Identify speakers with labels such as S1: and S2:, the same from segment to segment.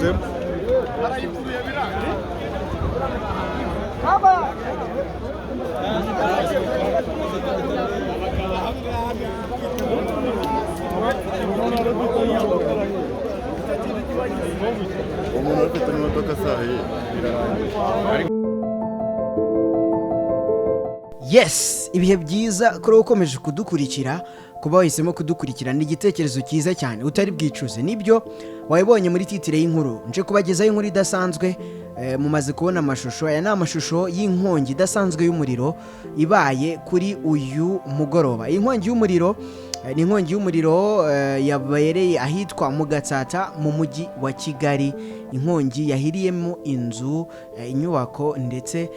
S1: Yanyuzemo. Umuntu ufite imodoka asahiye.
S2: Yes, ibihe byiza kuri wowe ukomeje kudukurikira. Kuba wahisemo kudukurikira ni igitekerezo cyiza cyane utari bwicuze. Nibyo wabibonye muri titre y'inkuru nje kubagezaho, inkuru idasanzwe. Mumaze kubona amashusho. Aya ni amashusho y'inkongi idasanzwe y'umuriro ibaye kuri uyu mugoroba. Iyi nkongi y'umuriro ni inkongi y'umuriro yabereye ahitwa mu Gatsata mu mujyi wa Kigali, inkongi yahiriyemo inzu, inyubako ndetse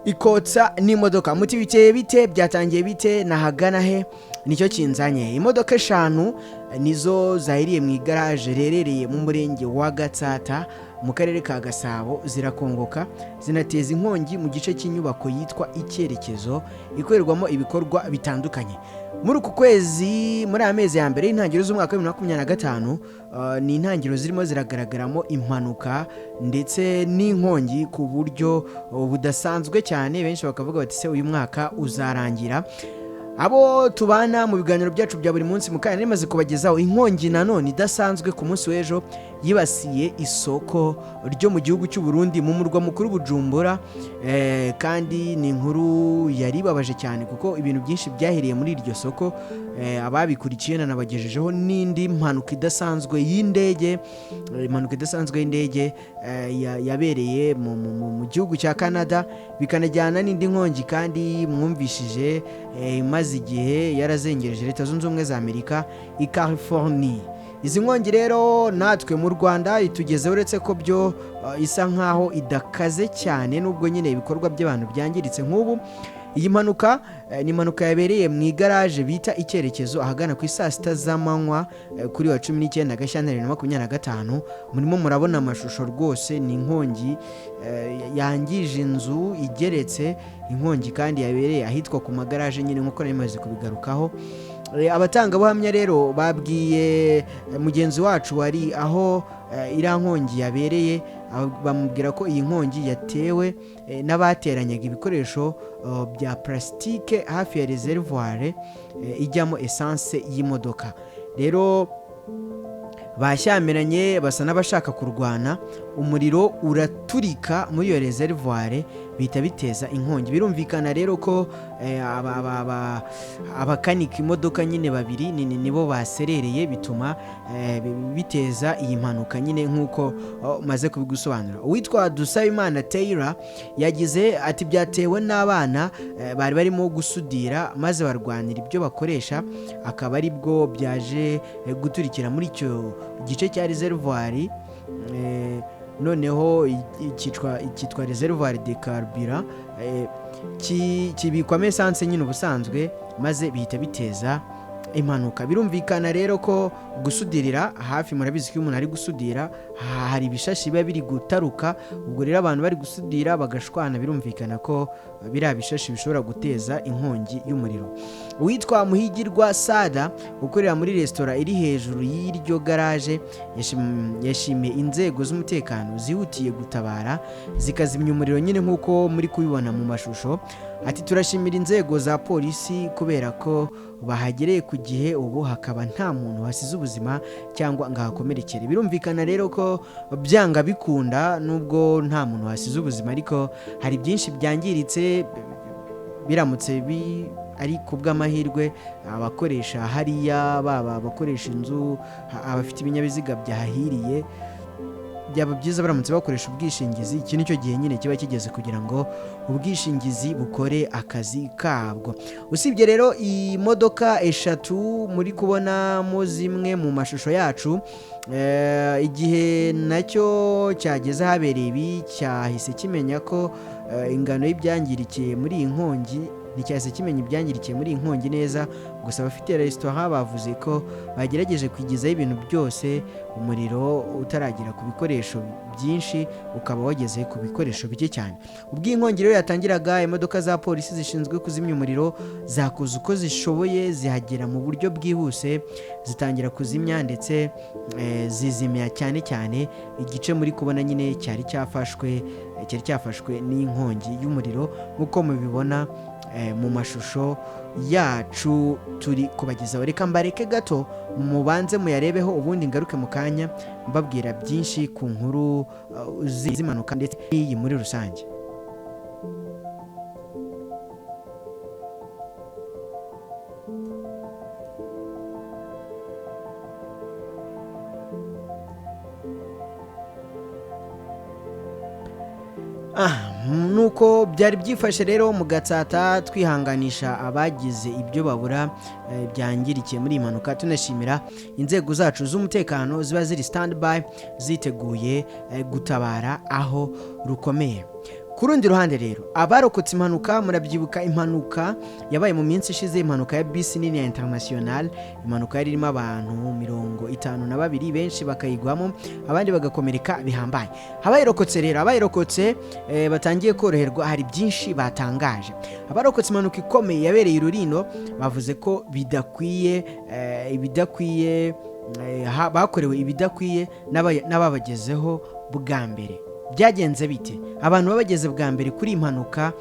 S2: ikotsa n'imodoka. Muti biteye bite? Byatangiye bite? Nahagana he? Nicyo kinzanye. Imodoka eshanu nizo zahiriye mu igaraje riherereye mu murenge wa Gatsata mu karere ka Gasabo, zirakongoka zinateza inkongi mu gice cy'inyubako yitwa Icyerekezo ikorerwamo ibikorwa bitandukanye. Muri uku kwezi, muri aya mezi ya mbere y'intangiriro z'umwaka wa 2025, ni intangiriro zirimo ziragaragaramo impanuka ndetse n'inkongi ku buryo budasanzwe cyane. Benshi bakavuga bati: "Se uyu mwaka uzarangira?" Abo tubana mu biganiro byacu bya buri munsi, mu kanya rimaze kubagezaho inkongi nanone idasanzwe ku munsi w'ejo yibasiye isoko ryo mu gihugu cy'u Burundi mu murwa mukuru Bujumbura. Kandi ni inkuru yari ibabaje cyane kuko ibintu byinshi byahiriye muri iryo soko. Ababikurikiye nanabagejejeho n'indi mpanuka idasanzwe y'indege, impanuka idasanzwe y'indege yabereye mu gihugu cya Canada, bikanajyana n'indi nkongi kandi mwumvishije imaze igihe yarazengereje Leta Zunze Ubumwe za Amerika i California. Izi nkongi rero natwe mu Rwanda itugezeho, uretse ko byo isa nkaho idakaze cyane, nubwo nyine ibikorwa by'abantu byangiritse. Nk'ubu iyi mpanuka ni impanuka yabereye mu igaraje bita Icyerekezo ahagana ku isaa 6 z'amanywa kuri wa 19 Gashyantare 2025. Murimo murabona amashusho rwose, ni inkongi yangije inzu igeretse, inkongi kandi yabereye ahitwa ku magaraje nyine nk'uko nari maze kubigarukaho. Abatangabuhamya rero babwiye mugenzi wacu wari aho iriya nkongi yabereye, bamubwira ko iyi nkongi yatewe n'abateranyaga ibikoresho bya plastique hafi ya réservoir ijyamo essence y'imodoka. Rero bashyamiranye, basa n'abashaka kurwana, umuriro uraturika muri iyo réservoir, bihita biteza inkongi. Birumvikana rero ko abakanika imodoka nyine babiri nibo baserereye, bituma biteza iyi mpanuka nyine nk'uko maze kubigusobanura. Uwitwa Dusabimana Taylor yagize ati: "Byatewe n'abana bari barimo gusudira maze barwanira ibyo bakoresha, akaba ari bwo byaje guturikira muri icyo gice cya réservoir." Noneho icyitwa réservoir de carburant kibikwamo essence nyine ubusanzwe, maze bihita biteza impanuka. Birumvikana rero ko gusudirira hafi, murabizi ko iyo umuntu ari gusudira hari ibishashi biba biri gutaruka. Ubwo rero abantu bari gusudira bagashwana, birumvikana ko biriya bishashi bishobora guteza inkongi y'umuriro. Uwitwa Muhigirwa Sada ukorera muri resitora iri hejuru y'iryo garaje yashimiye inzego z'umutekano zihutiye gutabara zikazimya umuriro nyine nk'uko muri kubibona mu mashusho. Ati: "Turashimira inzego za polisi kubera ko bahagereye ku gihe, ubu hakaba nta muntu wasize ubuzima cyangwa ngo ahakomerekere." Birumvikana rero ko byanga bikunda, nubwo nta muntu wasize ubuzima, ariko hari byinshi byangiritse. Biramutse ari ku bw'amahirwe, abakoresha hariya, baba abakoresha inzu, abafite ibinyabiziga byahahiriye, byaba byiza baramutse bakoresha ubwishingizi. Iki nicyo gihe nyine kiba kigeze kugira ngo ubwishingizi bukore akazi kabwo. Usibye rero imodoka eshatu muri kubonamo zimwe mu mashusho yacu, igihe nacyo cyageze ahabereye ibi cyahise kimenya ko ingano y'ibyangirikiye muri iyi nkongi. nticyahise kimenya ibyangirikiye muri iyi nkongi neza. Gusa abafite resitora bavuze ko bagerageje kwigizaho ibintu byose umuriro utaragera ku bikoresho byinshi, ukaba wageze ku bikoresho bike cyane. Ubwo iyi nkongi rero yatangiraga, imodoka za polisi zishinzwe kuzimya umuriro zakoze uko zishoboye, zihagera mu buryo bwihuse, zitangira kuzimya ndetse zizimya cyane cyane igice muri kubona nyine cyari cyafashwe n'inkongi y'umuriro, nk'uko mubibona mu mashusho yacu turi kubagezaho. Reka mbareke gato mubanze muyarebeho, ubundi ngaruke mu kanya mbabwira byinshi ku nkuru z'impanuka ndetse n'iyi muri rusange. Nuko byari byifashe rero mu Gatsata, twihanganisha abagize ibyo babura byangirikiye muri iyi mpanuka, tunashimira inzego zacu z'umutekano ziba ziri stand by, ziteguye gutabara aho rukomeye. Ku rundi ruhande rero, abarokotse impanuka, murabyibuka impanuka yabaye mu minsi ishize, impanuka ya bisi nini ya International, impanuka yari irimo abantu 52, benshi bakayigwamo abandi bagakomereka bihambaye. Abayirokotse rero, abayirokotse batangiye koroherwa, hari byinshi batangaje. Abarokotse impanuka ikomeye yabereye i Rulindo bavuze ko bidakwiye ibidakwiye bakorewe ibidakwiye n'ababagezeho bwa mbere. Byagenze bite? Abantu babageze bwa mbere kuri impanuka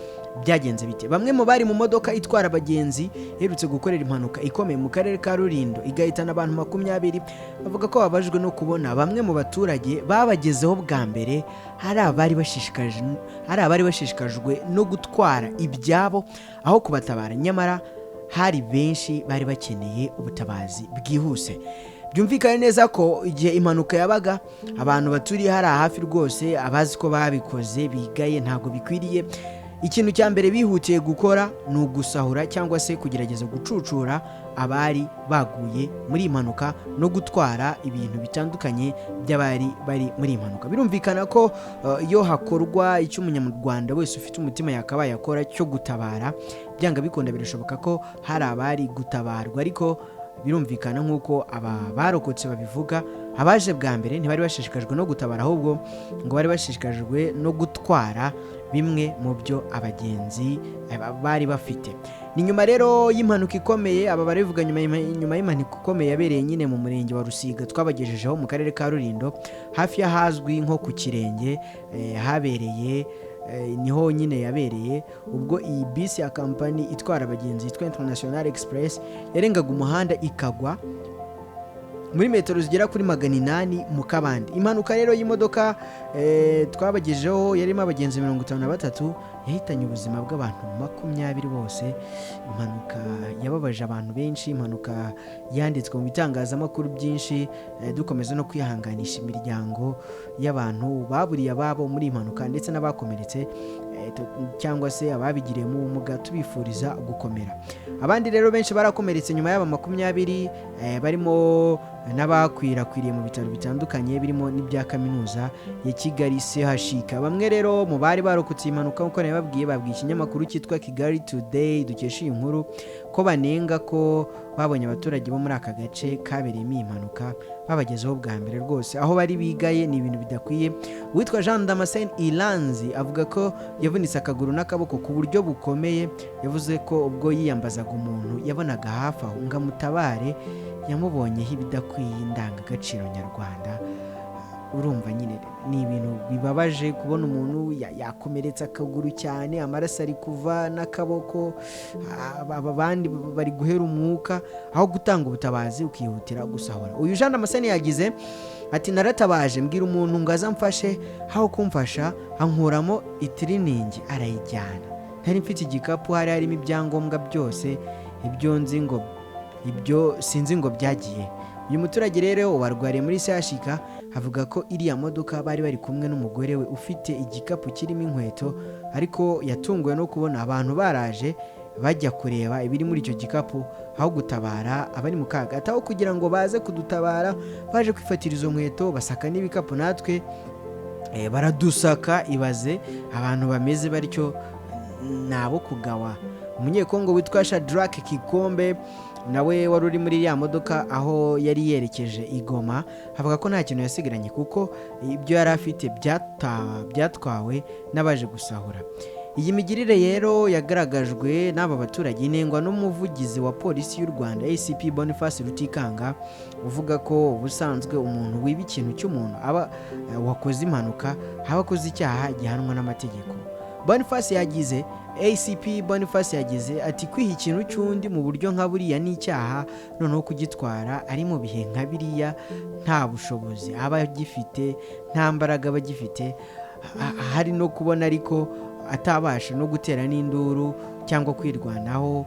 S2: byagenze bite? Bamwe mu bari mu modoka itwara abagenzi iherutse gukorera impanuka ikomeye mu karere ka Rulindo igahitana abantu 20, bavuga ko bababajwe no kubona bamwe mu baturage babagezeho bwa mbere hari abari bashishikajwe no gutwara ibyabo aho kubatabara, nyamara hari benshi bari bakeneye ubutabazi bwihuse. Byumvikane neza ko igihe impanuka yabaga abantu baturiye hari hafi rwose, abazi ko babikoze bigaye, ntabwo bikwiriye. Ikintu cya mbere bihutiye gukora ni ugusahura cyangwa se kugerageza gucucura abari baguye muri iyi mpanuka no gutwara ibintu bitandukanye by'abari bari muri iyi mpanuka. Birumvikana ko iyo hakorwa icyo umunyarwanda wese ufite umutima yakabaye akora cyo gutabara, byanga bikunda birashoboka ko hari abari gutabarwa, ariko birumvikana nk'uko aba barokotse babivuga, abaje bwa mbere ntibari bashishikajwe no gutabara, ahubwo ngo bari bashishikajwe no gutwara bimwe mu byo abagenzi bari bafite. Ni nyuma rero y'impanuka ikomeye, aba barivuga nyuma y'impanuka ikomeye yabereye nyine mu murenge wa Rusiga twabagejejeho mu karere ka Rulindo, hafi y'ahazwi nko ku Kirenge, habereye niho nyine yabereye ubwo iyi bisi ya kampani itwara abagenzi yitwa International Express yarengaga umuhanda ikagwa muri metero zigera kuri 800 mu kabande. Impanuka rero y'imodoka twabagejeho yarimo abagenzi 53 yahitanye ubuzima bw'abantu 20 bose. Impanuka yababaje abantu benshi, impanuka yanditswe mu bitangazamakuru byinshi. Dukomeza no kwihanganisha imiryango y'abantu baburiye ababo muri iyi mpanuka ndetse n'abakomeretse cyangwa se ababigiriyemo ubumuga, tubifuriza gukomera. Abandi rero benshi barakomeretse nyuma y'aba 20, barimo n'abakwirakwiriye mu bitaro bitandukanye birimo n'ibya kaminuza ya Kigali CHUK. Bamwe rero mu bari barokotse iyi mpanuka, nk'uko nabibabwiye, babwiye ikinyamakuru cyitwa Kigali Today dukesha iyi nkuru ko banenga ko babonye abaturage bo muri aka gace kabereyemo iyi mpanuka babagezeho bwa mbere rwose aho bari bigaye, ni ibintu bidakwiye. Uwitwa Jean Damascene Iranzi avuga ko yavunitse akaguru n'akaboko ku buryo bukomeye. Yavuze ko ubwo yiyambazaga umuntu yabonaga hafi aho ngo amutabare, yamubonyeho ibidakwiye indangagaciro nyarwanda. Urumva nyine ni ibintu bibabaje kubona umuntu yakomeretse akaguru cyane, amaraso ari kuva n'akaboko, abandi bari guhera umwuka, aho gutanga ubutabazi ukihutira gusahura. Uyu Jean Damascene yagize ati: naratabaje mbwira umuntu ngo aze amfashe, aho kumfasha ankuramo itiriningi arayijyana. Nari mfite igikapu hari harimo ibyangombwa byose, ibyo nzi ngo ibyo sinzi ngo byagiye. Uyu muturage rero warwariye muri CHUK avuga ko iriya modoka bari bari kumwe n'umugore we ufite igikapu kirimo inkweto, ariko yatunguwe no kubona abantu baraje bajya kureba ibiri muri icyo gikapu aho gutabara abari mu kaga. Ataho kugira ngo baze kudutabara, baje kwifatira izo nkweto basaka n'ibikapu, natwe baradusaka. Ibaze abantu bameze batyo, ni abo kugawa. Umunyekongo witwa Shadrack Kikombe nawe wari uri muri iriya modoka aho yari yerekeje i Goma, avuga ko nta kintu yasigaranye kuko ibyo yari afite byatwawe n'abaje gusahura. Iyi migirire rero yagaragajwe n'aba baturage inengwa n'umuvugizi wa polisi y'u Rwanda, ACP Boniface Rutikanga, uvuga ko ubusanzwe umuntu wiba ikintu cy'umuntu aba wakoze impanuka aba akoze icyaha gihanwa n'amategeko. Boniface yagize ACP Boniface yagize ati: "Kwiha ikintu cy'undi mu buryo nka buriya ni icyaha, noneho kugitwara ari mu bihe nka biriya, nta bushobozi aba agifite, nta mbaraga aba agifite, hari no kubona ariko atabasha no gutera n'induru cyangwa kwirwanaho,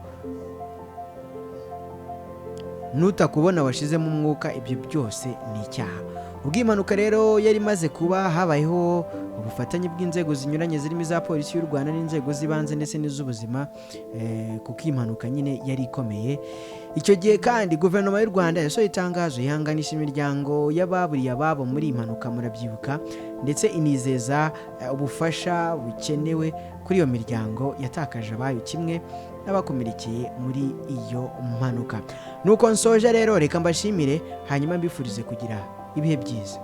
S2: nutakubona washizemo umwuka, ibyo byose ni icyaha." Ubwo iyi mpanuka rero yari imaze kuba, habayeho ubufatanye bw'inzego zinyuranye zirimo iza polisi y'u Rwanda n'inzego z'ibanze ndetse n'iz'ubuzima, kuko iyi mpanuka nyine yari ikomeye. Icyo gihe kandi guverinoma y'u Rwanda yasohoye itangazo yihanganisha imiryango y'ababuriye ababo muri iyi mpanuka, murabyibuka, ndetse inizeza ubufasha bukenewe kuri iyo miryango yatakaje abayo kimwe n'abakomerekeye muri iyo mpanuka. Nuko nsoje rero, reka mbashimire hanyuma mbifurize kugira ibihe byiza.